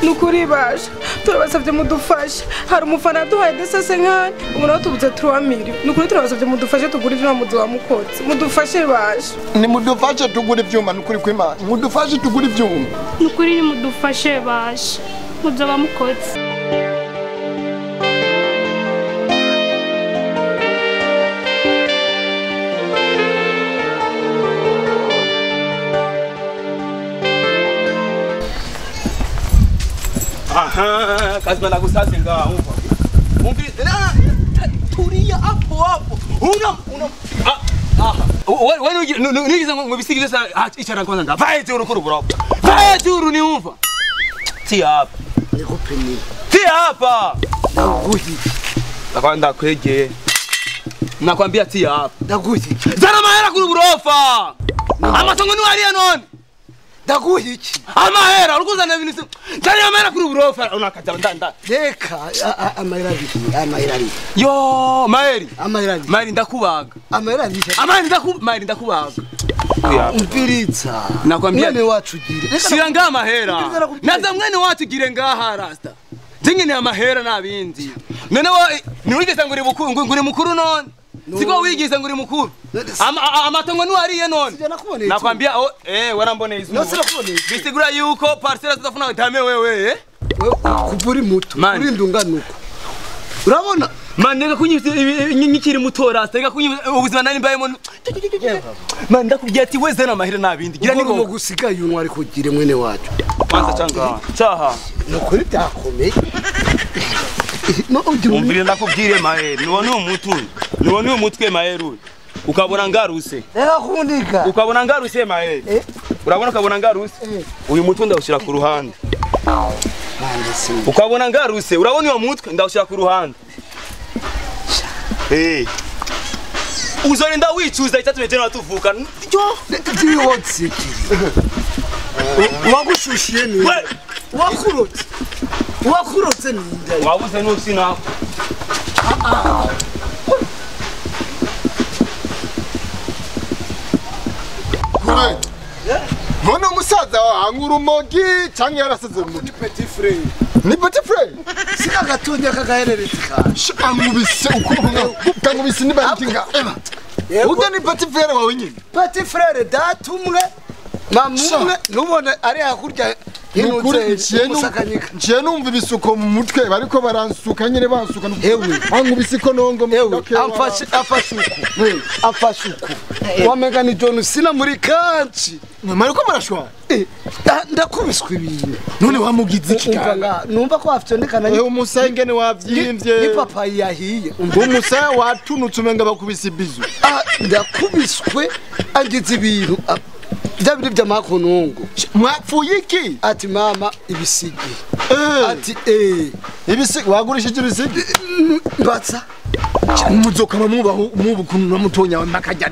Nukuri basha turabasavye mudufashe hari umufana duhaye desese nkane umuntu watubuze 3 million nukuri turabasavye mudufashe tugura ivyuma muzoba mukoze mudufashe basha ni mudufashe tugura ivyuma nukuri kw'Imana mudufashe tugura ivyuma nukuri ni mudufashe basha muzoba mukoze. Aha, kazi na kusazi nga umva. Umvi tulia hapo hapo. Una ah wewe nigize ngo bisigire sa icara kwanza nga. Vae urukuru bro. Vae uru ni umva. Tia hapa. Nikupe nini? Tia hapa. Ndaguhi. Nakwenda kwege. Nakwambia tia hapa. Ndaguhi. Zana mahera kuri burofa. Amatongo ni waliya none. Ndaguhi iki? Amahera urukuzana ibintu. Zana amahera kuri burofa unakata ndanda. Reka amahera abiri, amahera abiri. Yo, maheri. Amahera abiri. Maheri ndakubaga. Amahera abiri. Amaheri ndakubaga, maheri ndakubaga. Umviritsa. Nakwambia mwene wacu gire. Shira nga amahera. Naza mwene wacu gire ngaha rasta. Zingene amahera nabindi. None niwigeze ngo uri bukuru ngo uri mukuru none. Siko wigize ngo uri mukuru. Amatongo ni wariye none. Nakwambia waramboneye izuba. Bisigura yuko parcela zidafuna dame wewe eh? Kuva uri muto, uri ndunganuko. Urabona? Man nega kunyibye nkikiri muto rasta nega kunyibye ubuzima nari mbayemo. Man ndakubwiye ati weze na mahera nabindi. Gira niko gusiga yunwa ari kugire mwene wacu. Kwanza changa. Chaha. Nukuri byakomeye. Umvire ndakubwire maheri niwo umutwe. Niwo umutwe maheri. Ukabona ngaruse. Kundika. Ukabona ngaruse maheri. Urabona ukabona ngaruse. Uyu mutwe ndawushira ku ruhande. Ukabona ngaruse, urabona uyu mutwe ndawushira ku ruhande. Uzorinda wicuza icyatumye jena tuvuka. Yo, byihotse. Wagushushiye ni. Wakurotse. Wakurotse ni. Wabuze n'usina. Kure. None umusaza wangura umogi cyangwa yarasaze mu ni petit frère. Ni petit frère. Sika gatonya kagahereretse ka. Angubise ukubona kangubise ni bantinga. Uga ni petit frère wawe nyine. Petit frère datumwe mamumwe nubone ari hakurya hinutse musakanyika. Ngiye numva ibisuko mu mutwe bariko baransuka nyine bansuka. Ewe angubise ko nongo amfashe afashuku. Afashuku. Wamega ni John Cena muri kanchi. Mariko marashwa. Ndakubiswe ibintu. None wamugize iki kanga? Numva ko afyondekana. Umusengene wavyimbye. Ni papa yahiye. Umusaya watunutse umenga bakubise ibizu. Ndakubiswe angize ibintu. Byabiri by'amakonongo. Mwapfuye iki? Ati mama ibisigi. Ati ibisigi wagurishije ibisigi? Mbatsa. Muzokaba mubaho mubukuntu namutonya makajya.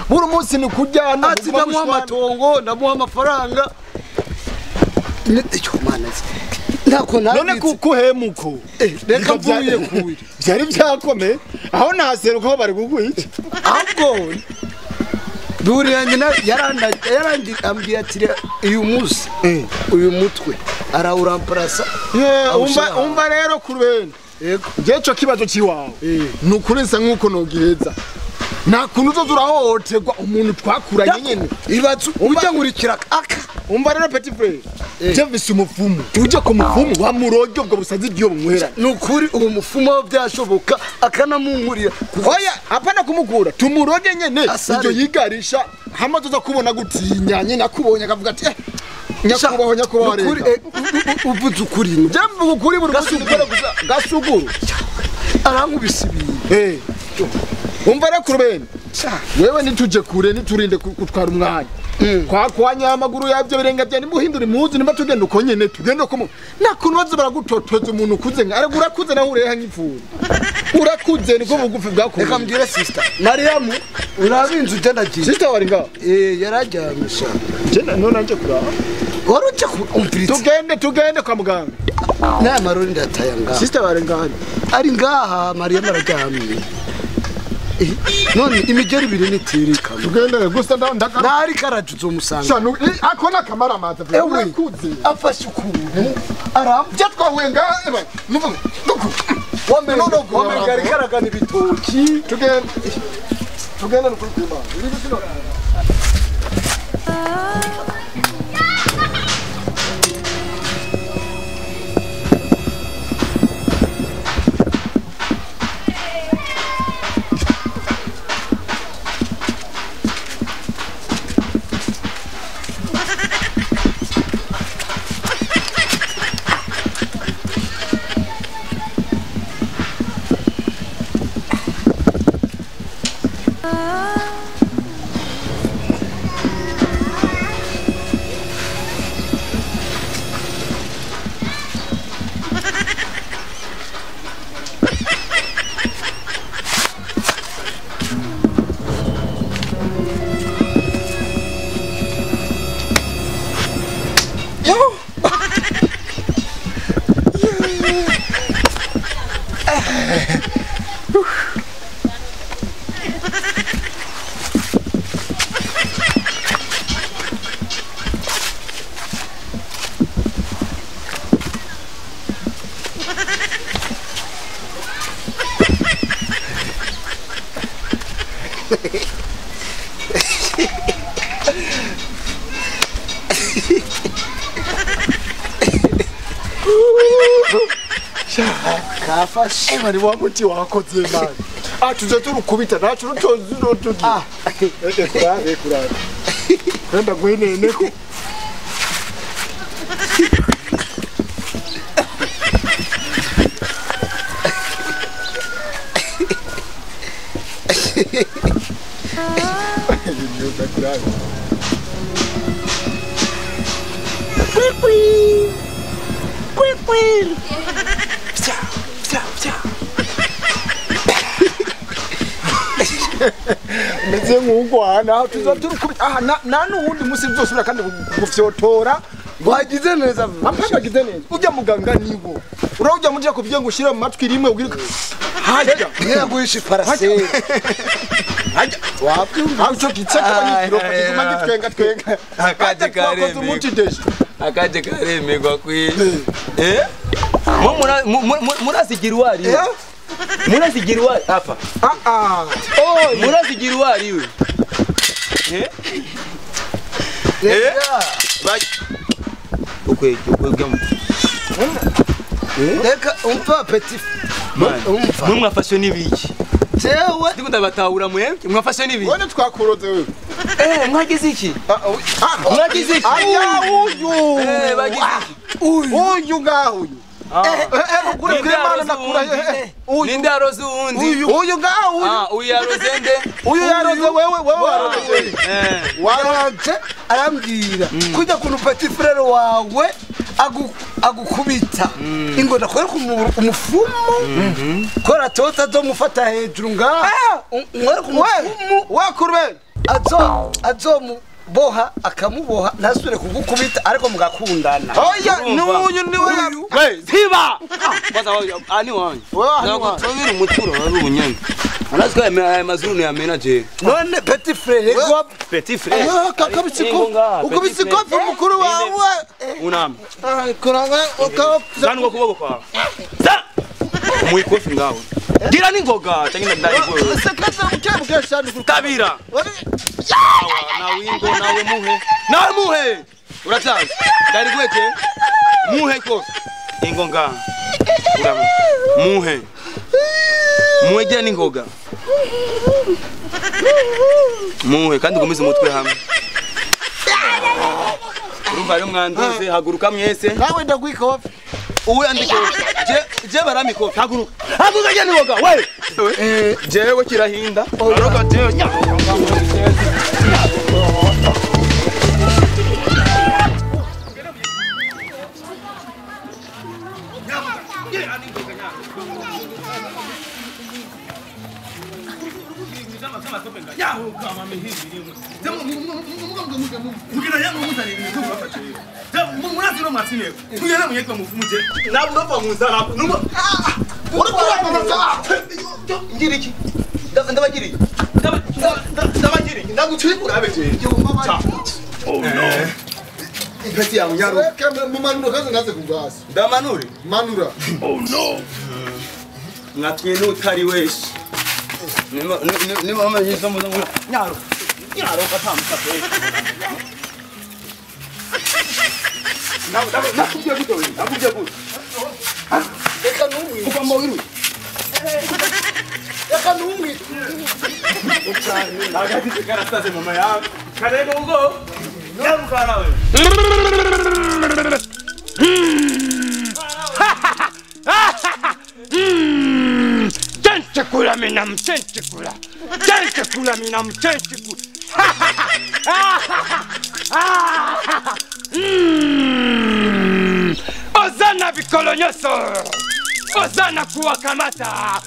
Buri munsi ni kujyana. Ati ndamuha amatongo, ndamuha amafaranga. Icyo mana. Ndako nabitse. None kukuhemuko. Reka mvuye kuye. Byari byakomeye. Aho naseruka aho bari kuguhica. Ahubwo Duriya nyina yarandi ambwiye ati uyu munsi uyu mutwe arawuramparasa. Umva rero kurubene. Yego. Ngeco kibazo ciwawe. Nukurensa nkuko nogiheza. Nta kuntu uzoza urahohoterwa umuntu twakuranye nyene. Ibazu ujya nkurikira aka. Umva rero petit frère. Je mvise umufumu. Uje ku mufumu wa murojyo ubwo busazi byo bumuhera. Nukuri uwo mufumu byashoboka akanamunkurira. Oya apana kumukura. Tumuroge nyene ibyo yigarisha hama tuza kubona gutinya nyene akubonye akavuga ati nyakubahwa nyakubahwa reka. Uvuze ukuri. Je mvuga ukuri buri munsi ukora gusa gasuguru. Arankubise ibintu. Umva rero kurubene. Wewe nituje kure niturinde kutwara umwanya. Kwa kwanya amaguru yavyo birenga bya nimuhindura impuzu nimba tugenda uko nyene tugenda ko nakuntu bazo baragutotoza umuntu ukuze nka ariko urakuze naho ureha nk'ipfura. Urakuze niko bugufi bwako. Reka mbwire sister Mariamu urabinzu ugenda giye. Sister wari ngaho? Yarajyamye sha. Je none nje kuraba. Wari uje kumviritsa. Tugende kwa muganga. Na marori ndataya ngaha. Sister wari ngaha. Ari ngaha Mariamu araryamye. None imigeri ibiri nitirika. Tugende gusa ndaka. Nari karaje uzomusanga. Shanu akona kamara maza. Urakuze. Afashe ukuntu. Arambye twahuye nga nuvuga. Wamenga arikaragana ibitoki. Tugende. Tugende nukuri kwimana. Ibi sino. Kafashe bari wa muti wakoze mani. Atuze turukubita nacu rutozi rutozi. Ah. Kurabe kurabe. Kwenda gwenene ko. Meze nk'ugwana tuza turukubita aha na nuwundi musi nzosubira kandi gufyotora. Wagize neza ampaka gize neza ujya muganga niwo urajya mujya kubye ngo ushire mu matwi rimwe ubwirika hajya nyaguhisha paraseri hajya wabyumva aho cyo gitseka banyikiro kiguma gitwenga twenga akaje karemegwa akaje karemegwa kwi murazigira uwari murazigira uwari apa ah oh murazigira uwari we Reka umva petit umva mwe mwafashe nibiki jewe ndiko ndabatahura mwebwe mwafashe nibiki wone twakuroze wewe mwagize iki mwagize iki aya uyu bagize iki uyu ngaho uyu ukuri kw'Imana nakura uyu ninde yaroze uwundi uyu ngaho uyu uyu yaroze nde uyu yaroze wewe wewe waroze wewe waraje arambwira kujya kuntu petit frère wawe agukubita ingo ndakwereka umufumu kora tota azomufata hejuru ngaha nkwereka umufumu wakurbe azomuboha akamuboha ntasubire kugukubita ariko mugakundana oya n'uyu niwe we ziba kwanza ani wanyu nakutobira umuturo wari ubunyanga anazwa aya mazuru yamena je none petit frère petit frère kakabitsiko ukubitsiko mukuru wawe unama kuranga zanu kuboko kwawe za umuikofi ngawe gira ningoga cyangwa ndari sekata mukebwe shani tabira na wingo nawe muhe nawe muhe uratanze ndari gwete muhe kofi ingonga muhe muhe ningoga muhe kandi ukomeze umutwe hamwe urumva ari mwanduze haguruka mwese nawe ndagwikofi uwe andiko je barami kofi haguruka haguruka je ningoga we jewe kirahinda aroka jewe Ndabagiriye. Ndabagiriye. Ndagucikura abeje. Oh no. Ipeti yangu nyaro. Mumanura kaze naze kugasa. Ndamanure. Manura. Oh no. Mwatwe n'utari wese. Nima mama yizo muzo nyaro. Nyaro katamka pe. Nakubwiye gute wewe? Nakubwiye gute? Reka numwe. Ugomba wiru. Reka numwe. Agati karasaze mama yawe. Karego ugo. Nyaruka nawe. Chenchikula mina mchenchikula. Chenchikula mina mchenchikula. Ozana vikolonyoso. Ozana kuwakamata.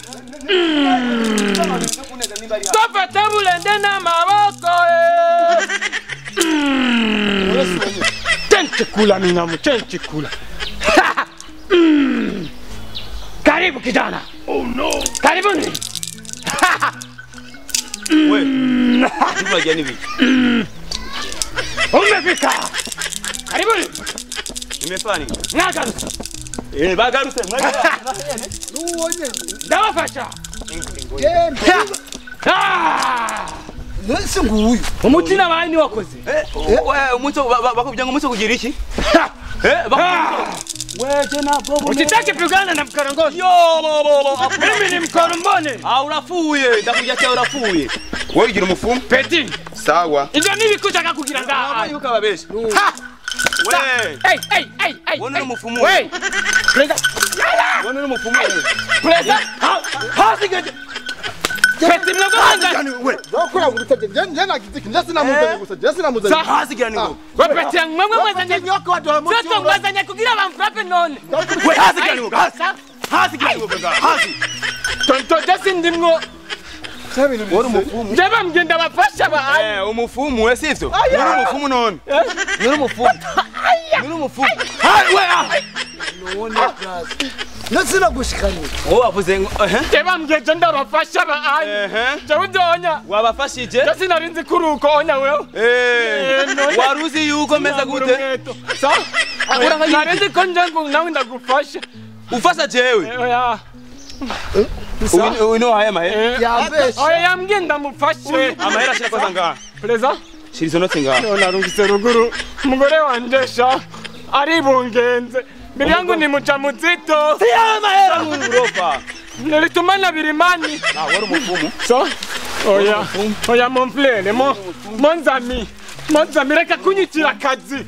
Tofate bulende na maboko. Chenchikula mina mchenchikula. Karibu kijana. Oh no. Karibuni. We. Tunagia vipi? Umefika. Karibuni. Nimefanya nini? Nagarutse. Bagarutse. Nuwonye. Ndabafasha. Jembe. Nese nguyu. Umutina wawe ni wakoze. Umuco bakubye ngo umuco kugira iki? Wewe na bobo. Usitaki pigana na mkarongozi. Yo mimi ni mkorombone. Ah urafuye, ndakuja cha urafuye. Wewe ugira umufumu? Peti. Sawa. Ivyo nibi kushaka kugira ngaha. Yuko ababesha. Ha. We. Hey hey hey hey. Wewe ni umufumu. We. Preza. Wewe ni umufumu. Preza. Ha. Hasi. Peti mnogo. We. Ndakora ngurutaje. Nje nakiziki. Nje sinamuzanye gusa. Nje sinamuzanye. Hasi gira ningo. We peti mwe mwezanye. Nyoko watu wa Soto ngwazanye kugira bamfrape none. We hasi gira ningo. Hasi. Hasi gira ningo. Hasi. Tonto jesi ndimwo. Wori umufumu. Nje bamgenda bafasha ba. Umufumu we sivyo? Uri umufumu none. Uri umufumu. Uri umufumu. Ha we ah. None brazi. Nasina gushikanye. Wowe wavuze ngo Nje bamgeje ndabafasha ba. Nje Wabafashije? Jesi narinzi kuruko onya wewe. Waruzi yuko meza gute? Sa? Narinzi ko nje ngo nawe ndagufasha. Ufasha jewe? Oya. Uno haya mahe. Yabesha. Oya yambwiye ndamufashe. Amahera ashira koza ngaha. Preza? Shira izo notsi ngaha. Yo narungise ruguru. Umugore wanje sha aribungenze. Bibi yangu ni mjamzito. Si amahera n'uburofa. Nilitumana birimani. Ah wari umufumu. So? Oya. Oya mon frère, mon ami. Mon ami reka kunyitira akazi.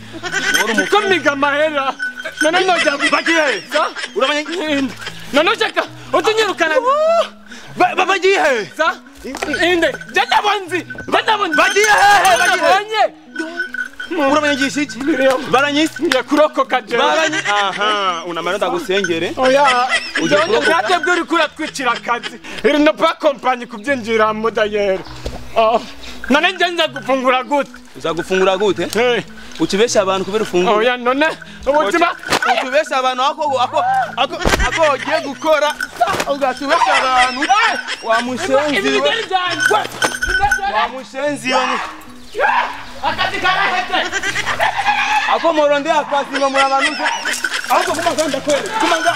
Ko miga amahera. None noja bagiye. Sa? Uramenya None ushaka utunyirukana. Bagiye. Sa? Inde. Jenda bonzi. Bagiye hehe bagiye. Uramenyesha iki? Baranyisi yakurokoka je. Baranyi aha unamara ndagusengere. Oya. Uje uri kuratwicira akazi. Iri no pa company kubyinjira mu d'ailleurs. Oh. None nje nza gufungura gute? Uza gufungura gute? Eh. Utubesha abantu kubera ufungura. Oya none ubuzima utubesha abantu ako ugiye gukora ugatubesha abantu wa mushenzi. Wa mushenzi. Akazi karahetse. Ako moronde akazi ngo murabantu. Ako kumanga ndakwere. Kumanga.